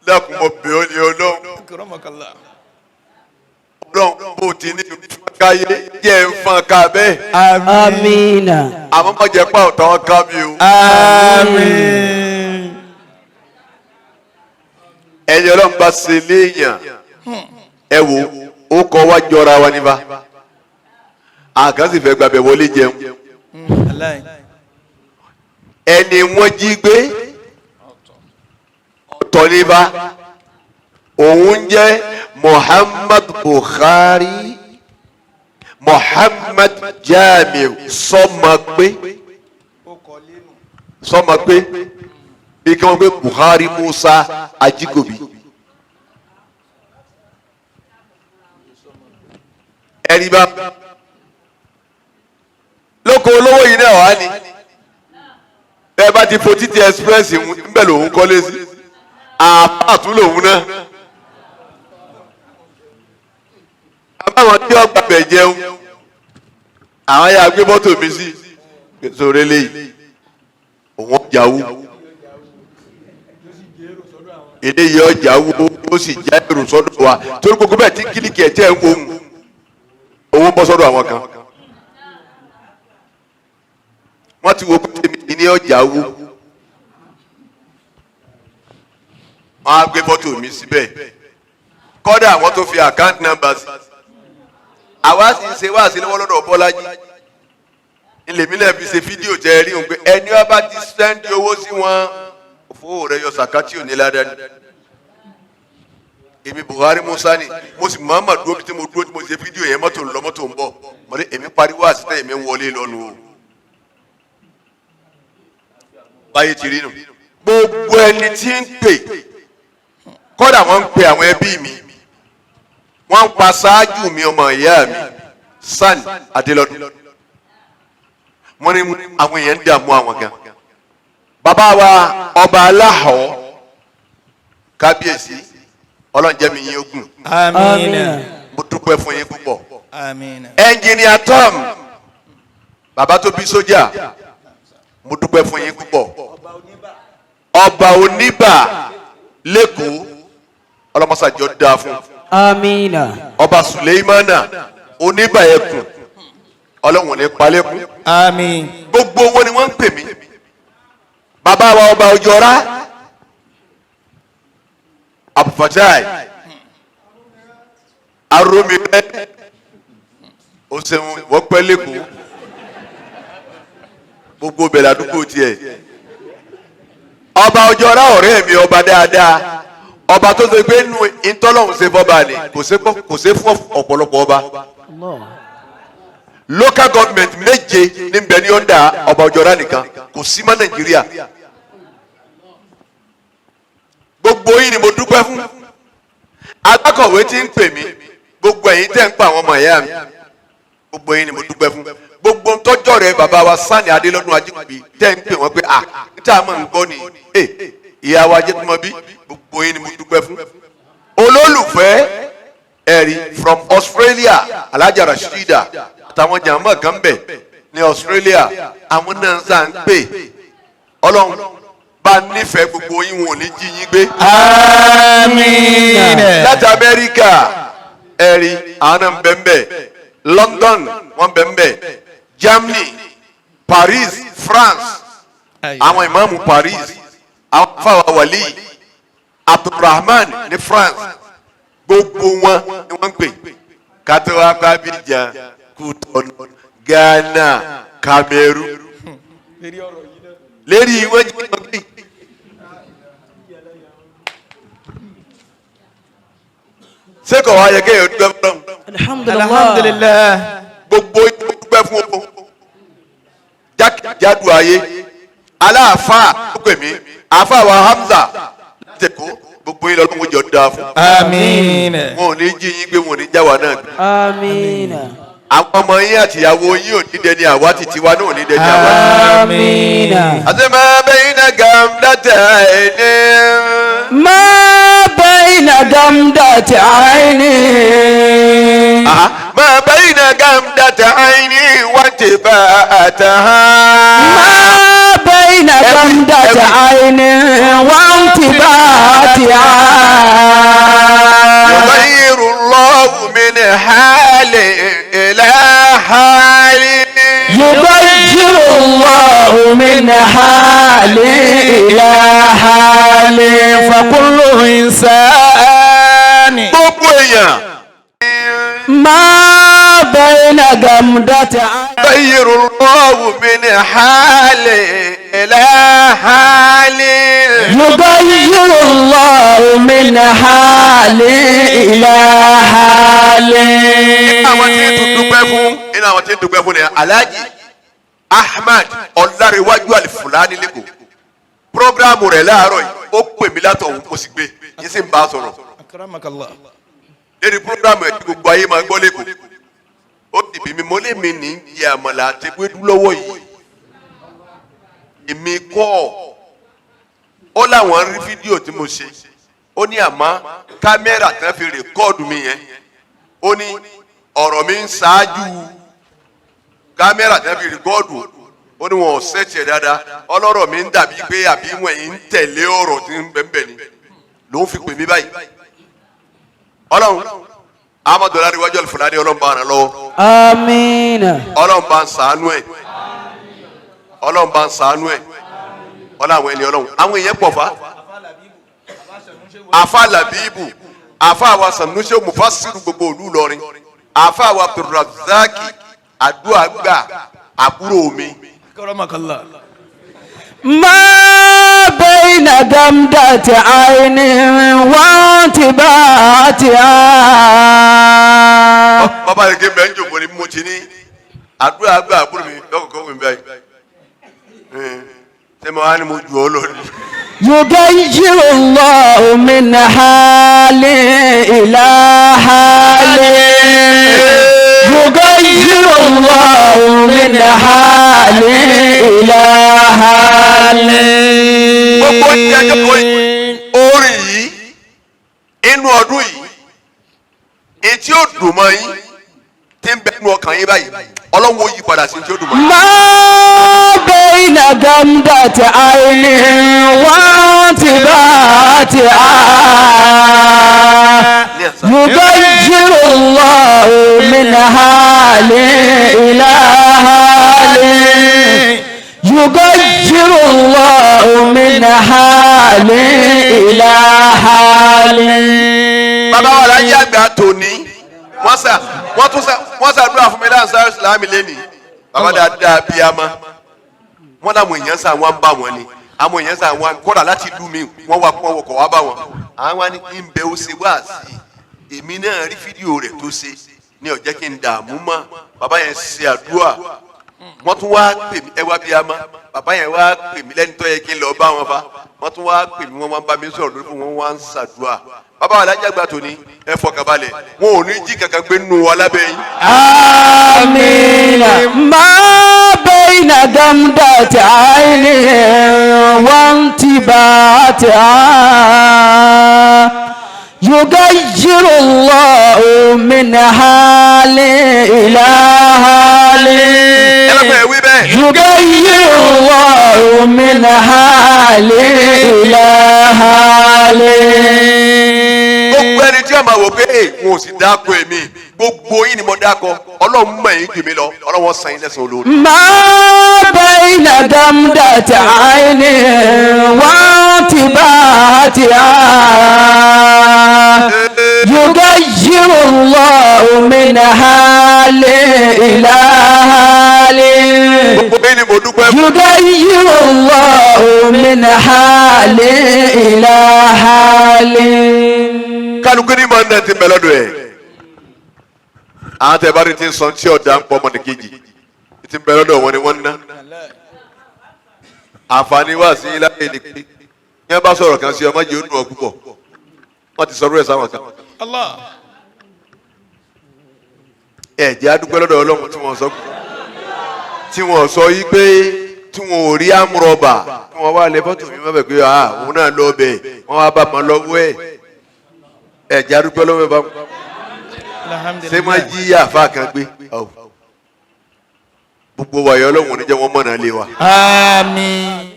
Dákun, mo bẹ̀ ọ́ ní Ọlọ́run. Akramakallah. Ọlọ́run, bó ti ní káyé jẹ́ ń fọn ká bẹ́ẹ̀. Amina. Àmọ́ mọ̀ jẹ́ pa ọ̀tá wọn ká mi o. Àmín. Ẹni Ọlọ́run bá ṣe léèyàn, ẹ wo, ó kọ́ wá jọra wa níbà, àkàn sì fẹ́ gbàgbẹ́ wọlé jẹun. Aláì. Ẹni wọ́n jí gbé ọ̀tọ̀ níbà, òun jẹ́ Muhammad Buhari Muhammad Jamiu Sọmọpé, Sọmọpé, bí kí wọ́n gbé Buhari Musa Ajikobi. Ẹ̀rí bá lóko olówó yìí náà wá ní ẹ bá ti fo títí express ńbẹ lòun kọ́lé sí, àbá tún lòun náà, àbáwọn tí wọ́n gbàgbẹ́ jẹun, àwọn yà gbé mọ́tò mi sí sórí eléyìí, òun ọjà wú, eléyìí ọjà wú, ó sì já èrò sọ́dọ̀ wa, torí gbogbo bẹ́ẹ̀ tí kílíkì ẹ̀ tẹ́ ń wò owó ń bọ́ sọ́dọ̀ àwọn kan. Wọ́n ti wo pé tèmi ní ọjà wú, wọ́n á gbé fọ́tò mi síbẹ̀, kọ́dà àwọn tó fi account number sí. Àwa sì ń ṣe wá sí lọ́wọ́ lọ́dọ̀ Bọ́lájí ilèmí náà fi ṣe fídíò jẹ́ rí òun pé ẹni wọ́n bá ti sẹ́ndì owó sí wọn, òfò rẹ̀ yọ sàkátì òní ládàá ni. Èmi Buhari Musa ni mo sì mọ̀ọ́mọ̀ dúró bí tí mo dúró tí mo ṣe fídíò yẹn, mọ́tò ń lọ, mọ́tò ń bọ̀, mo ní èmi pariwo àsìtẹ́, èmi ń wọlé lọ́nu o. Báyìí ti rí nù, gbogbo ẹni tí ń pè, kọ́dà wọ́n ń pe àwọn ẹbí mi, wọ́n ń pa ṣáájú mi, ọmọ ìyá mi San Adélọ́dún, wọ́n ní àwọn èèyàn ń dààmú àwọn gan. Bàbá wa ọba aláhọ̀, kábíyèsí, Ọlọ́run jẹ́ mi yín ogun. Àmín. Mo dúpẹ́ fún yín púpọ̀. Àmín. Ẹnjìnìà Tom, bàbá tó bí sójà, mo dúpẹ́ fún yín púpọ̀. Ọba oníbà lẹ́kọ̀ọ́, ọlọ́mọsàjọ́ dáa fún. Amina. Ọba Suleimana oníbà ẹkùn, Ọlọ́run ní palẹ́kùn. Àmín. Gbogbo wọn ni wọ́n ń pè mí. Bàbá wa ọba Ojọra Abdulfatai Aromire, o ṣeun, wọ́n pẹ́ lẹ́kọ̀ọ́, gbogbo bẹ̀rẹ̀ àdúgbò tiẹ̀. Ọba Ojọra ọ̀rẹ́ mi, ọba dáadáa, ọba tó ṣe pé nù ìtọ́lọ́hún ṣe fọ́ba ni kò ṣe fún ọ̀pọ̀lọpọ̀ ọba. Local government méje ní bẹ ní ọ̀dà ọba Ojọra nìkan, kò sí mọ́ Nàìjíríà. Gbogbo yín ni mo dúpẹ́ fún. Alákọ̀wé tí ń pè mí, gbogbo ẹ̀yin tẹ́ ń pa àwọn ọmọ ìyá mi, gbogbo yín ni mo dúpẹ́ fún. Gbogbo ntọ́jọ́ rẹ bàbá wa Sani Adélọ́dún Ajíkùbí tẹ́ ń pè wọ́n pé à níta mọ̀ ń gbọ́ ni ẹ ìyá wa Ajẹ́túmọ̀bí, gbogbo yín ni mo dúpẹ́ fún. Olólùfẹ́ ẹ̀rí from Australia, Alhaja Rashida àtàwọn jàmbá kan bẹ̀ ní Australia, àwọn náà sá ń pè. Ọlọ́run bá nífẹ̀ẹ́ gbogbo yín, wọn ò ní jí yín gbé. Àmín. Láti Amẹ́ríkà, ẹ̀rí àwọn náà ń bẹ̀ ń bẹ̀, London wọ́n bẹ̀ ń bẹ̀, Germany, Paris, France, àwọn ìmáàmù Paris, àwọn fáwọn wàlí Abdulrahman ní France, gbogbo wọn ni wọ́n ń pè. Kátó wá pa Abidjan, Kútọ̀nù, Ghana, Cameroon, lérí wọ́n jí wọn gbé. Ṣé kò wá yẹ kéèyàn dúpẹ́ fún Ọlọ́run? Alhamdulillah. Alhamdulillah. Gbogbo dúpẹ́ fún o jákèjádò ayé. Aláàfáà ó pè mí, àáfàá wa Hamza láti Èkó, gbogbo yín lọ́dún jọ dáa fún. Àmín. Wọn ò ní jí yín gbé, wọn ò ní já wa náà gbé. Amina. Àwọn ọmọ yín àtìyàwó yín ò ní dẹni àwátì, tiwa náà ò ní dẹni àwátì. Amina. Àti máa bẹ́yìn náà gàmdàtà ẹni. ما بين دمدة عيني. Máa bẹ́yìn náà gàmdàtà ẹni wá ti bá àtàhà. ما بين غمدة عين وانتباهها. حال إلى حال. يغير الله من حال إلى حال. فكل إنسان Gbogbo èèyàn. ما بين غمضة يغير الله من حال إلى حال. يغير الله من حال إلى حال. Àwọn tí ń tún dúpẹ́ fún, inú àwọn tí ń dúpẹ́ fún ni Alhaji Ahmad Ọlárẹ̀wájú Àlìfùlání lẹ́kọ̀ọ́. Programme rẹ̀ láàárọ̀ yìí, ó pè mí látọ̀ òun, kò sì gbé yín sì ń bá a sọ̀rọ̀. أكرمك الله. Lérí programme ẹ̀ tí gbogbo ayé máa ń gbọ́ lẹ́kọ̀ọ́, ó dìbì mi mo lé mi ní jẹ àmàlà àti ewédú lọ́wọ́ yìí, èmi kọ́ ó láwọn rí fídíò tí mo ṣe. Ó ní àmọ́ kámẹ́rà tí wọ́n fi record mi yẹn, ó ní ọ̀rọ̀ mi ń ṣáájú kámẹ́rà tí wọ́n fi record. Ó ní wọn ò set ẹ̀ dáadáa. Ọlọ́rọ̀ mi ń dàbí pé àbí wọ́n ń tẹ̀lé ọ̀rọ̀ tí ń bẹ́ẹ̀ ni ló ń fi pè mí báyìí. Ọlọ́run Amadu Ọlárẹ̀wájú Alifulani, Ọlọ́run bá ràn lọ́wọ́. آمين. Ọlọ́run bá ń sàánú ẹ̀, Ọlọ́run bá ń sàánú ẹ̀. Ọlọ́run, àwọn ẹni Ọlọ́run, àwọn èèyàn pọ̀ fa. Àfa Làbíbù, àfa àwa Sànúṣe Mufasiru gbogbo òlú Ìlọrin, àfa àwa Abdulrazaki àdúrà gbà, àbúrò mi. أكرمك الله. ما بين غمضة عين وانتباهتها. Bàbá yìí kí n bẹ ń jòkó ni mo ti ní àdúrà gbà, àbúrò mi lọ́kọ̀ọ́kọ́ mi báyìí, ṣé mo wá ní mo jù ọ́ lọ ni. يغير الله من حال إلى حال. يغير الله من حال إلى حال. Gbogbo ìjẹ́jọ́ kọ́ orin yìí inú ọdún yìí, etí ó dùn mọ́ yín tí ń bẹ nínú ọkàn yín báyìí, Ọlọ́run ó yí padà sí tí ó dùn mọ́ yín. ما بين غمضة عين وانتباهتها يغير الله من حال إلى حال. يغير الله من حال إلى حال. Bàbá wa láyé àgbà tòní, wọ́n sà wọ́n tún sà wọ́n sàdúrà fún mi láǹsá ìsìlámù lẹ́nìí. Bàbá dáadáa bíi ama wọ́n làwọn èèyàn sà wọ́n ń bá wọn ni, àwọn èèyàn sà wọ́n kọ́ra láti ìlú mi, wọ́n wá wọ́n wọkọ̀ wá bá wọn. Àwọn ni kí n bẹ ó ṣe wá sí i. Èmi náà rí fídíò rẹ̀ tó ṣe ní ó jẹ́ kí n dààmú mọ́. Bàbá yẹn ṣe àdúrà, wọ́n tún wá pè mí, ẹ wá bí a ma. Bàbá yẹn wá pè mí lẹ́ni tó yẹ kí n lọ bá wọn fa. Wọ́n tún wá pè mí, wọ́n wá ń bá mi sọ̀rọ̀ lórí fún wọn, wá ń ṣàdúrà. Bàbá wa alájàgbà tó ní ẹ fọkànbalẹ̀, wọn ò ní jí kankan gbé nù wa lábẹ́ yín. آمين. ما بين غمضة عين وانتباهتها يغير الله من حال إلى حال. Ẹ lọ́pọ̀ ẹ̀ wí bẹ́ẹ̀. يغير الله من حال إلى حال. Gbogbo ẹni tí a máa wò pé wọn ò sì dáko èmi, gbogbo yín ni mo dáko. Ọlọ́run mọ̀ yín jù mí lọ, Ọlọ́run san yín lẹ́san olórí. ما بين غمضة عين وانتباهتها يغير الله من حال إلى حال. Gbogbo yín ni mo dúpẹ́ fún. يغير الله من حال إلى حال. Kálukú ní màá ń dẹ̀ ti bẹ̀ lọ́dọ̀ ẹ̀. Àwọn tẹ bá rí ti ń sọ tí ọ̀dà ń pọ̀ ọmọnìkejì ti ń bẹ lọ́dọ̀ wọn ni wọ́n ń ná. Àǹfààní wà sí láyé ni pé ní wọ́n bá sọ̀rọ̀ kan sí ọmọ yìí, ó dùn ọ́ púpọ̀. Wọ́n ti sọ̀rọ̀ ẹ̀ sáwọn kan. Allah. Ẹ jẹ́ a dúpẹ́ lọ́dọ̀ Ọlọ́run tí wọ́n sọ yí pé tí wọ́n ò rí amúrọ̀bà tí wọ́n wá lé fọ́tò mi mọ́bẹ̀ pé ah, òun náà lọ bẹ̀, wọ́n wá bá mọ́ lọ́wọ́ ẹ̀. Ẹ jẹ́ a dúpẹ́ lọ́wọ́ ẹ̀ bá ṣé má jí àfa kan gbé ọ̀. Gbogbo wàyọ̀ Ọlọ́run ò ní jẹ́ wọ́n mọ̀nà lé wa. Àmín.